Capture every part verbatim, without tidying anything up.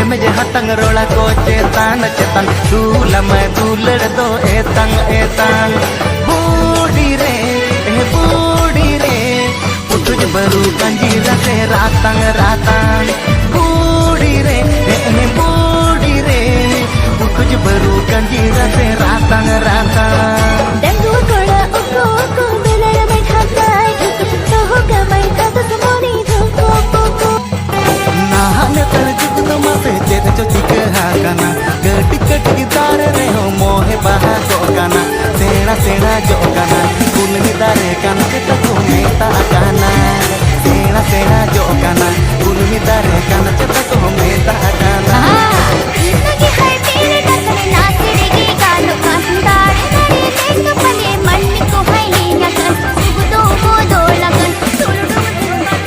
ᱢᱮᱡᱮ ᱦᱟᱛᱟᱝ ᱨᱚᱲᱟ ᱠᱚ ᱪᱮᱛᱟᱱ ᱪᱮᱛᱟᱱ, ᱫᱩᱞᱟᱢᱟᱭ ᱫᱩᱞᱟᱹᱲ ᱫᱚ ᱮᱛᱟᱝ ᱮᱛᱟᱝ᱾ ᱵᱩᱰᱤ ᱨᱮ, ᱮ ᱵᱩᱰᱤ ᱨᱮ, ᱯᱩᱴᱩᱡ ᱵᱟᱹᱨᱩ ᱠᱟᱸᱡᱤᱨᱟ ᱥᱮ ᱨᱟᱛᱟᱝ ᱨᱟᱛᱟᱝ᱾ ᱵᱩᱰᱤ ᱨᱮ, ᱮ ᱵᱩᱰᱤ ᱨᱮ, ᱯᱩᱴᱩᱡ ᱵᱟᱹᱨᱩ ᱠᱟᱸᱡᱤᱨᱟ ᱥᱮ ᱨᱟᱛᱟᱝ ᱨᱟᱛᱟᱝ᱾ ᱰᱟᱺᱜᱩᱣᱟᱹ ᱠᱚᱲᱟ ᱚᱠᱚ ᱚᱠᱚ ᱫᱩᱞᱟᱹᱲ ᱢᱮ ᱰᱷᱟᱠᱟᱭ ᱰᱷᱩᱠ, ᱫᱚᱦᱚ ᱠᱟᱢᱟᱭ ᱟᱫᱚ ᱥᱩᱢᱩᱨᱤ ᱫᱷᱩᱠ ᱠᱚ ᱠᱚ ᱠᱚ᱾ ᱱᱟᱦᱟᱜ ᱱᱮᱛᱟᱨ ᱡᱩᱜᱽ ᱫᱚ ᱢᱟᱥᱮ ᱪᱮᱫ ᱪᱚ ᱪᱤᱠᱟᱹ ᱟᱠᱟᱱᱟ, ᱠᱟᱹᱴᱤᱡ ᱠᱟᱹᱴᱤᱡ ᱫᱟᱨᱮ ᱨᱮᱦᱚᱸ ᱢᱚᱦᱮ ᱵᱟᱦᱟ ᱠᱚᱜ ᱠᱟᱱᱟ, ᱥᱮᱬᱟ ᱥᱮᱬᱟ ᱡᱚᱜ ᱠᱟᱱᱟ, ᱠᱩᱞᱢᱤ ᱫᱟᱨᱮ ᱠᱟᱱ ᱪᱮᱛᱟ ᱠᱚ ᱢᱮᱛᱟᱜ ᱠᱟᱱᱟ, ᱥᱮᱬᱟ ᱥᱮᱬᱟ ᱡᱚᱜ ᱠᱟᱱᱟ, ᱠᱩᱞᱢᱤ ᱫᱟᱨᱮ ᱠᱟᱱ ᱪᱮᱛᱟ ᱠᱚ ᱢᱮᱛᱟᱜ ᱠᱟᱱᱟ᱾ ᱤᱱᱟᱹᱜᱮ ᱦᱟᱭ ᱛᱮᱨᱮ ᱰᱟᱠᱨᱮ ᱱᱟᱥᱨᱮ ᱜᱮ ᱜᱟᱱᱚᱜ ᱠᱟᱱ, ᱫᱟᱲᱮ ᱫᱟᱲᱮ ᱛᱮ ᱠᱟᱯᱟᱞᱮ ᱢᱟᱹᱱᱢᱤ ᱠᱚ ᱦᱟᱭ ᱞᱮᱧᱟ ᱠᱟᱱ, ᱥᱩᱠ ᱫᱚ ᱵᱚᱫᱚᱞ ᱟᱠᱟᱱ, ᱥᱩᱨ ᱰᱩᱵᱩᱨ ᱰᱩᱵᱩᱨ ᱵᱟᱝ᱾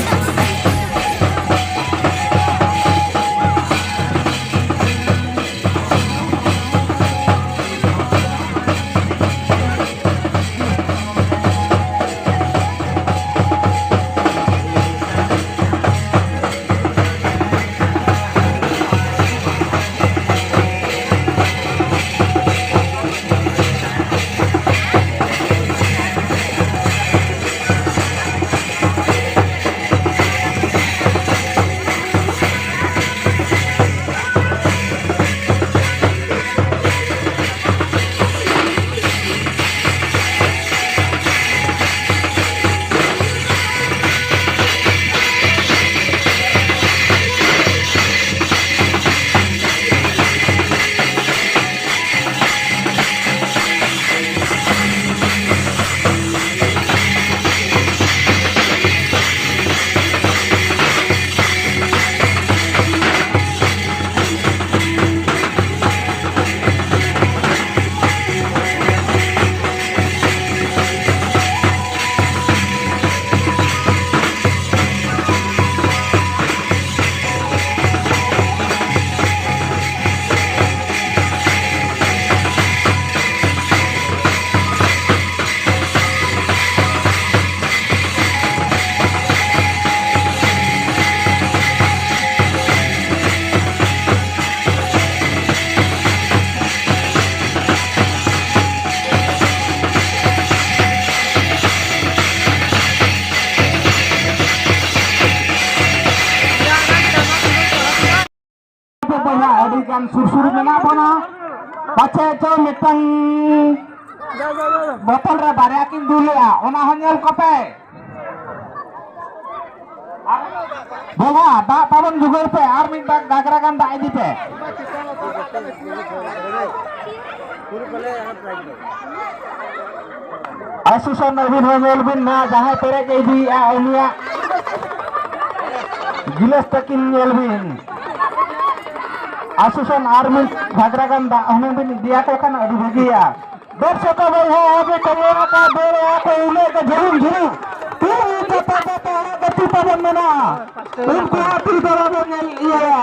ᱥᱩᱨ ᱥᱩᱨ ᱢᱮᱱᱟᱜ ᱵᱚᱱᱟ, ᱯᱟᱪᱷᱮ ᱪᱚ ᱢᱤᱫᱴᱟᱝ ᱵᱳᱛᱚᱞ ᱨᱮ ᱵᱟᱨᱭᱟ ᱠᱤᱱ ᱫᱩᱞᱮᱜᱼᱟ, ᱚᱱᱟ ᱦᱚᱸ ᱧᱮᱞ ᱠᱚᱯᱮ᱾ ᱵᱚᱭᱦᱟ, ᱫᱟᱜ ᱛᱟᱵᱚᱱ ᱡᱩᱜᱟᱹᱲ ᱯᱮ, ᱟᱨ ᱢᱤᱫ ᱵᱟᱜ ᱜᱷᱟᱜᱽᱨᱟ ᱜᱟᱱ ᱫᱟᱜ ᱤᱫᱤ ᱯᱮ᱾ ᱟᱥᱩᱥᱟᱱ ᱟᱹᱵᱤᱱ ᱦᱚᱸ ᱧᱮᱞ ᱵᱤᱱ ᱱᱟ, ᱡᱟᱦᱟᱸᱭ ᱯᱮᱨᱮᱡ ᱮ ᱤᱫᱤᱭᱮᱜᱼᱟ ᱩᱱᱤᱭᱟᱜ ᱜᱤᱞᱟᱹᱥ ᱛᱟᱹᱠᱤᱱ ᱧᱮᱞ ᱵᱤᱱ᱾ ᱟᱥᱩᱥᱟᱱ ᱟᱨ ᱢᱤᱫ ᱜᱷᱟᱜᱽᱨᱟ ᱜᱟᱱ ᱫᱟᱜ ᱦᱩᱱᱟᱹᱝ ᱵᱤᱱ ᱤᱫᱤᱭᱟᱠᱚ ᱠᱷᱟᱱ ᱟᱹᱰᱤ ᱵᱷᱟᱹᱜᱤᱭᱟ᱾ ᱫᱚᱨᱥᱚᱠ ᱵᱚᱭᱦᱟ, ᱟᱵᱚ ᱠᱚ ᱱᱚᱣᱟ ᱠᱚ ᱫᱟᱹᱲ ᱟᱠᱚ ᱩᱱᱟᱹᱜ ᱜᱮ ᱡᱷᱩᱲᱩᱢ ᱡᱷᱩᱲᱩᱢ᱾ ᱛᱤ ᱪᱟᱯᱟ ᱪᱟᱯᱟ ᱦᱟᱸᱜ ᱜᱟᱛᱮ ᱛᱟᱵᱚᱱ ᱢᱮᱱᱟᱜᱼᱟ᱾ ᱩᱱᱠᱩᱣᱟᱜ ᱛᱤ ᱫᱚ ᱵᱟᱵᱚᱱ ᱧᱮᱞ ᱤᱭᱟᱹᱭᱟ᱾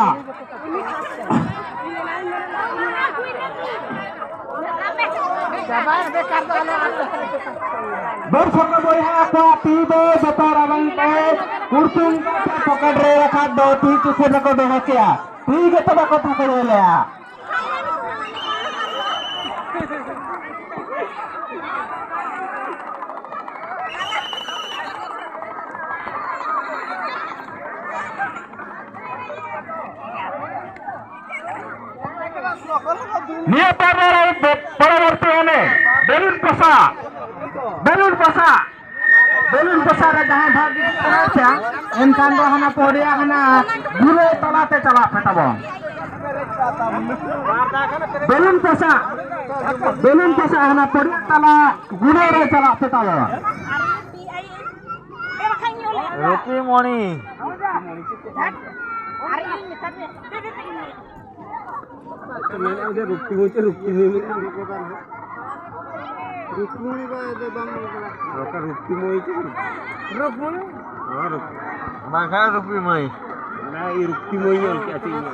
ᱫᱚᱨᱥᱚᱠ ᱵᱚᱭᱦᱟ ᱠᱚᱣᱟᱜ ᱛᱤ ᱫᱚ ᱡᱚᱛᱚ ᱨᱟᱵᱟᱝ ᱛᱮ ᱠᱩᱲᱛᱩᱢ ᱠᱟᱛᱮ ᱯᱚᱠᱮᱴ ᱨᱮ ᱨᱟᱠᱷᱟ ᱫᱚ ᱛᱤ ᱪᱩᱥᱟᱹ ᱨᱮᱠᱚ ᱫᱚᱦᱚ ᱠᱮᱜᱼᱟ᱾ ᱛᱤ ᱜᱮ ᱛᱚᱵᱮ ᱠᱚ ᱛᱷᱟᱠᱚ ᱞᱮᱭᱟ᱾ ᱱᱤᱭᱟᱹ ᱯᱚᱨᱚᱵᱚᱨᱛᱤ ᱮᱱᱮᱡ ᱵᱮᱞᱩᱱ ᱯᱚᱥᱟ, ᱵᱮᱞᱩᱱ ᱯᱚᱥᱟ, ᱵᱮᱞᱩᱱ ᱯᱚᱥᱟ ᱨᱮ ᱡᱟᱦᱟᱸᱭ ᱵᱷᱟᱜᱽ ᱜᱮ ᱯᱮᱨᱮᱡᱟ, ᱮᱱᱠᱷᱟᱱ ᱫᱚ ᱦᱟᱱᱟ ᱯᱚᱨᱤᱭᱟ ᱦᱟᱱᱟ ᱜᱷᱩᱨᱟᱹ ᱛᱟᱞᱟᱛᱮ ᱪᱟᱞᱟᱜ ᱯᱮ ᱛᱟᱵᱚᱱ᱾ ᱵᱮᱞᱩᱱ ᱯᱚᱥᱟ, ᱵᱮᱞᱩᱱ ᱯᱚᱥᱟ ᱦᱟᱱᱟ ᱯᱚᱨᱤᱭᱟ ᱛᱟᱞᱟ ᱜᱷᱩᱨᱟᱹ ᱨᱮ ᱪᱟᱞᱟᱜ ᱯᱮ ᱛᱟᱵᱚᱱ᱾ ᱨᱩᱯᱤᱢᱚᱬᱤ᱾ ᱢᱮᱱᱟᱜᱼᱟ ᱡᱮ ᱨᱩᱯᱤᱢᱚᱬᱤ ᱪᱮ ᱨᱩᱯᱤᱢᱚᱬᱤ ᱢᱮᱱᱟᱜᱼᱟ᱾ ᱨᱩᱯᱤᱢᱚᱬᱤ ᱵᱟ ᱫᱚ ᱵᱟᱝ ᱚᱞ ᱠᱟᱱᱟ᱾ ᱨᱚᱠᱟ ᱨᱩᱯᱤᱢᱚᱬᱤ ᱪᱮ ᱨᱩᱯᱤ-, ᱨᱩᱯᱤᱢᱚᱬᱤ? ᱦᱚᱸ, ᱨᱩᱯᱤ-, ᱵᱟᱝᱠᱷᱟᱱ ᱨᱩᱯᱤᱢᱚᱬᱤ᱾ ᱚᱱᱟ ᱤᱭᱟᱹ ᱨᱩᱯᱤᱢᱚᱬᱤ ᱚᱞ ᱠᱮᱜᱼᱟ ᱪᱮ ᱤᱧ᱾